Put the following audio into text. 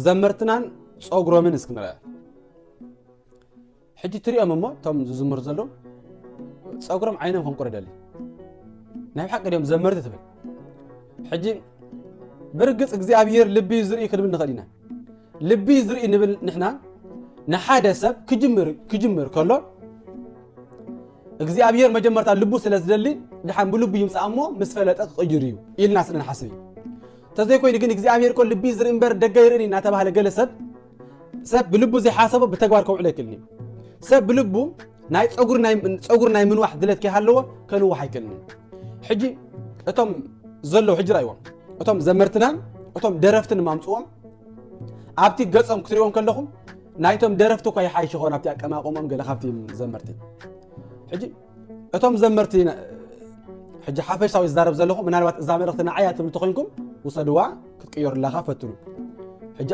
ዘመርትናን ጸጉሮምን እስኪ ንርኣ። ሕጂ ትሪኦም እሞ እቶም ዝዝምሩ ዘለዉ ጸጉሮም ዓይኖም ከንቁር ደሊ። ናይ ብሓቂ ድዮም ዘመርቲ ትብል? ሕጂ ብርግጽ እግዚኣብሔር ልቢ ዝርኢ ክንብል ንኽእል ኢና። ልቢ ዝርኢ ንብል ንሕና ንሓደ ሰብ ክጅምር ክጅምር ከሎ እግዚኣብሔር መጀመርታ ልቡ ስለ ዝደሊ ድሓን ብልቡ ይምጻእ እሞ ምስ ፈለጠ ክቕይር እዩ ኢልና ስለ ንሓስብ እዩ። ተዘይኮይኑ ግን እግዚኣብሔር እኮ ልቢ ዝርኢ እምበር ደገ ይርእን እናተባህለ ገለ ሰብ ሰብ ብልቡ ዘይሓሰቦ ብተግባር ከውዕሎ ኣይክእልን እዩ። ሰብ ብልቡ ናይ ጸጉር ናይ ጸጉር ናይ ምንዋሕ ድለት ከይሃለዎ ከንዋሕ ኣይክእልን እዩ። ሕጂ እቶም ዘለዉ ሕጂ ራይዎም እቶም ዘመርትናን እቶም ደረፍትን ማምጽዎም ኣብቲ ገጾም ክትሪኦም ከለኹም ናይቶም ደረፍቲ እኳ ይሓይሽ ይኸውን ኣብቲ ኣቀማቆሞም ገለ ካብቲ ዘመርቲ። ሕጂ እቶም ዘመርቲ ሕጂ ሓፈሻዊ ዝዛረብ ዘለኹ ምናልባት እዛ መልእኽቲ ንዓያ ትብል ተኾይንኩም ውሰድዋ ክትቅየሩላኻ ፈትኑ። ሕጂ